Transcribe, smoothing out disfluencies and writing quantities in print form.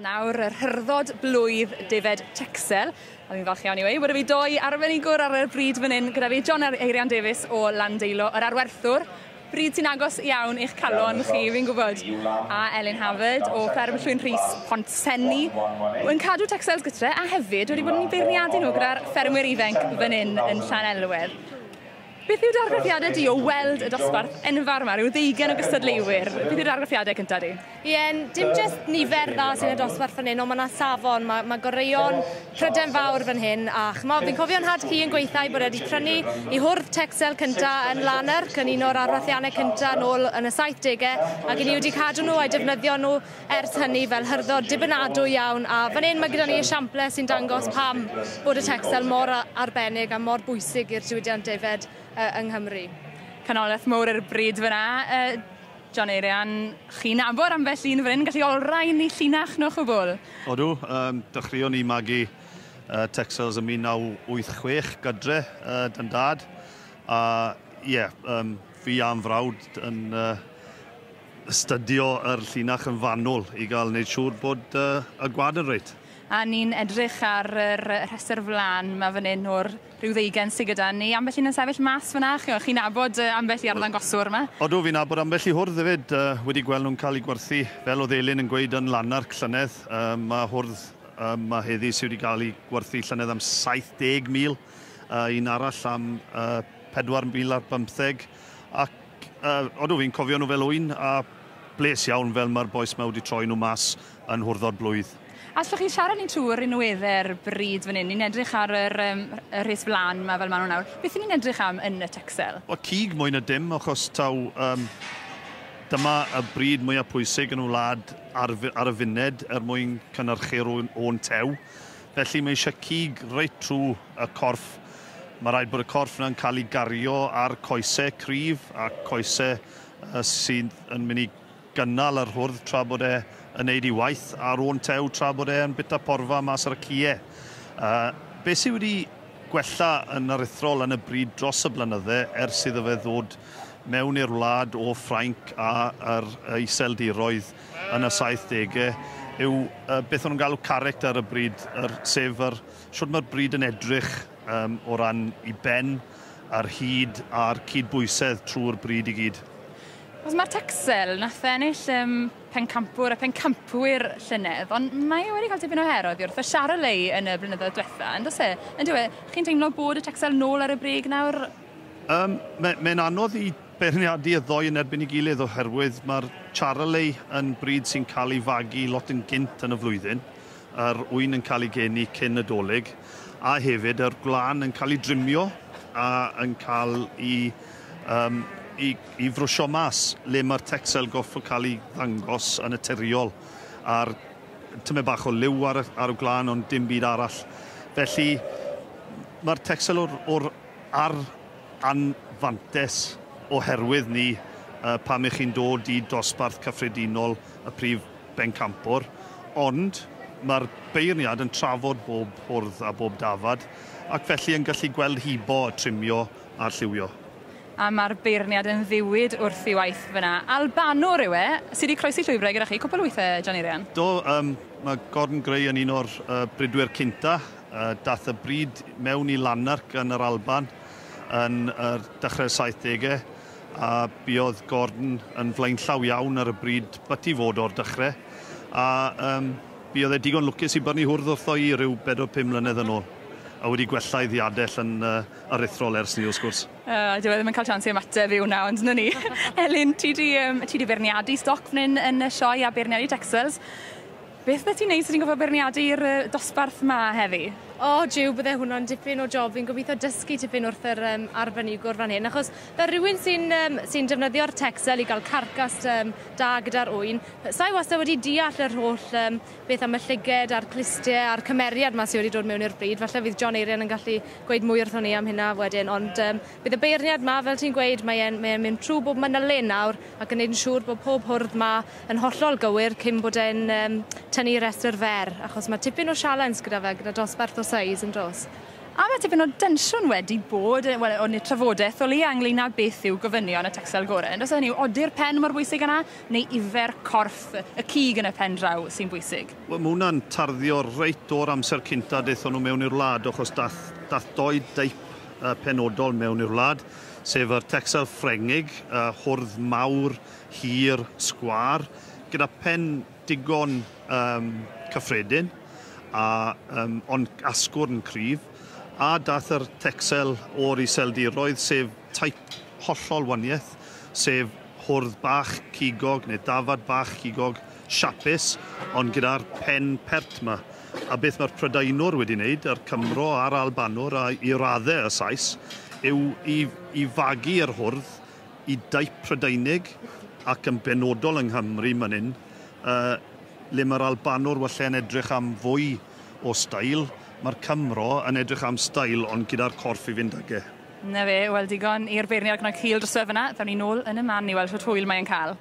Nawr yr hyrddod blwydd defed Texel, a fi'n falch iawn i weud bod fi doi arbenigwr ar y bryd fan hyn gyda fi John Eirian Davies o Landeilo, yr arwerthwr, bryd sy'n agos iawn i'ch calon chi, fi'n gwybod, a Elin Hafod o Fferm Llwyn Rhys Pontsenni, yn cadw Texels gytre a hefyd wedi bod yn beirniadu nhw gyda'r ffermwyr ifanc fan hyn yn Llanelwedd. Beth yw'r argraffiadau di o weld y dosbarth enfawr yma, rhyw 20 o gystadleuwyr? Beth yw'r argraffiadau cyntaf di? Ie, dim jyst nifer dda sy'n y dosbarth fan hyn, ond mae yna safon, mae goreuon Prydain Fawr fan hyn, a ch'mo, fi'n cofio'n nhad cu yn gweithio bod e wedi prynu i hwrdd Texel cynta yn Lanark, yn un o'r arwerthiannau cynta nôl yn y 70au, ac i ni wedi cadw nhw a'i defnyddio nhw ers hynny fel hyrddod dibynadwy iawn, a fan hyn mae gyda ni esiample sy'n dangos pam bod y Texel mor arbennig a mor bwysig i'r diwydiant defed yng Nghymru. Canolaeth mowr i'r bryd fyna. John Eirian, chi'n nabod ambell un fan hyn, gallu olrhain i llinach nhw chwbl? Odw, dechreuon ni magu Texels yn 1986 gydre dyn dad. A ie, fi a'n frawd yn astudio yr llinach yn fanwl i gael wneud siŵr bod y gwad yn reit. A ni'n edrych ar yr rhestr flan ma fan hyn o'r rhyw 20 sydd gyda ni. Ambell un yn sefyll mas fyna, chi'n nabod ambell i arddangoswr yma? Odw, fi'n nabod ambell i hwrdd hefyd, wedi gweld nhw'n cael eu gwerthu, fel oedd Elin yn gweud yn Lanark llynedd. Mae hwrdd yma heddi sydd wedi cael ei gwerthu llynedd am 70,000, un arall am 4,015. Ac odw, fi'n cofio nhw fel ŵyn, a bles iawn fel mae'r bois yma wedi troi nhw mas yn hwrddod blwydd. Allwch chi siarad ni trwy'r unwedde'r bryd fan hyn? Ni'n edrych ar yr rhes flan yma fel maen nhw nawr. Beth ni'n edrych am yn y Texel? Wel, cig mwy na dim, achos taw dyma y bryd mwyaf pwysig yn y wlad ar y funed er mwyn cynhyrchu'r o'n tew. Felly mae eisiau cig reit trwy y corff. Mae rhaid bod y corff yna'n cael ei gario ar coesau cryf a coesau sydd yn mynd i gynnal yr hwrdd tra bod e yn neud ei waith a'r o'n tew tra bod e yn bita porfa mas ar y cie. Be sydd wedi gwella yn aruthrol yn y bryd dros y blynydde ers iddo fe ddod mewn i'r wlad o Ffrainc a'r Iseldiroedd yn y 70au yw beth o'n nhw'n galw character y bryd, sef shwt mae'r bryd yn edrych o ran i ben, a'r hyd a'r cydbwysedd trwy'r bryd i gyd. Os mae'r Texel nath ennill pencampwr a pencampwyr llynedd, ond mae e wedi cael tipyn o her oddi wrth y Charolais yn y blynyddoedd diwetha, yn does e? Yn dyw e, chi'n teimlo bod y Texel nôl ar y brig nawr? Mae'n anodd i beirniadu y ddoi yn erbyn ei gilydd oherwydd mae'r Charolais yn bryd sy'n cael ei fagu lot yn gynt yn y flwyddyn, yr ŵyn yn cael ei geni cyn y Dolig, a hefyd yr gwlân yn cael ei drimio a yn cael ei i frwsio mas le mae'r Texel goffo cael ei ddangos yn naturiol a'r tymed bach o liw ar y gwlân ond dim byd arall. Felly mae'r Texel o'r ar anfantes oherwydd ni pam ych chi'n dod i dosbarth cyffredinol y prif bencampwr, ond mae'r beirniad yn trafod bob hwrdd a bob dafad ac felly yn gallu gweld hibo, y trimio a'r lliwio. A mae'r beirniad yn ddiwyd wrth ei waith fyna. Albanwr yw e, sydd wedi croesi llwybrau gyda chi, cwpl o weithiau, John Eirian? Do, mae Gordon Gray yn un o'r bridwyr cynta. Dath y bryd mewn i Lanark yn yr Alban yn yr dechrau'r 70au, a buodd Gordon yn flaenllaw iawn ar y bryd byti fod o'r dechrau. A buodd e digon lwcus i brynu hwrdd wrtho i ryw 4-5 mlynedd yn ôl, a wedi gwella ei ddiadell yn aruthrol ers ni, wrth gwrs. Dyw e ddim yn cael chance i ymateb i hwnna, ond na ni. Elin, ti di beirniadu stoc fan hyn yn y sioe a beirniadu Texels. Beth bydde ti'n neud os ti'n gorfod beirniadu'r dosbarth ma heddi? O, jiw, bydde hwnna'n dipyn o job. Fi'n gobeithio dysgu tipyn wrth yr arbenigwr fan hyn, achos fel rhywun sy'n defnyddio'r Texel i gael carcas da gyda'r ŵyn, sa'i wastad wedi deall yr holl beth am y llyged a'r clustiau a'r cymeriad ma sydd wedi dod mewn i'r bryd. Falle fydd John Eirian yn gallu gweud mwy wrthon ni am hynna wedyn, ond bydd y beirniad ma, fel ti'n gweud, mae'n mynd trwy bob manylyn nawr ac yn neud yn siŵr bod pob hwrdd ma yn hollol gywir cyn bod e'n tynnu restr fer, achos mae tipyn o sialens gyda fe, gyda dosbarth o seis yn dros. A mae tipyn o densiwn wedi bod, wel, o'n trafodaeth o leia ynglyn â beth yw gofynion y Texel gore. Ond os hynny yw, odi'r pen mor bwysig yna, neu ifer corff y cig yn y pen draw sy'n bwysig? Wel, mae hwnna'n tarddio reit o'r amser cynta daethon nhw mewn i'r wlad, achos dath, dath doi deip penodol mewn i'r wlad, sef yr Texel Ffrengig, hwrdd mawr, hir, sgwâr, gyda pen digon cyffredin, a, ond asgwrn cryf, a dath yr Texel o'r Iseldiroedd, sef teip hollol waniaeth, sef hwrdd bach cigog neu dafad bach cigog siapus, ond gyda'r pen pert yma. A beth mae'r Prydainwr wedi wneud, yr Cymro a'r Albanwr a i raddau y Sais, yw i fagu yr hwrdd i deip Prydeinig ac yn benodol yng Nghymru man hyn, le mae'r Albanwr falle yn edrych am fwy o stael, mae'r Cymro yn edrych am stael ond gyda'r corff i fynd ag e. Na fe, wel digon i'r beirniad gwneud cil dros fyna. Ddawn ni nôl yn y man i weld shwt hwyl mae'n cael.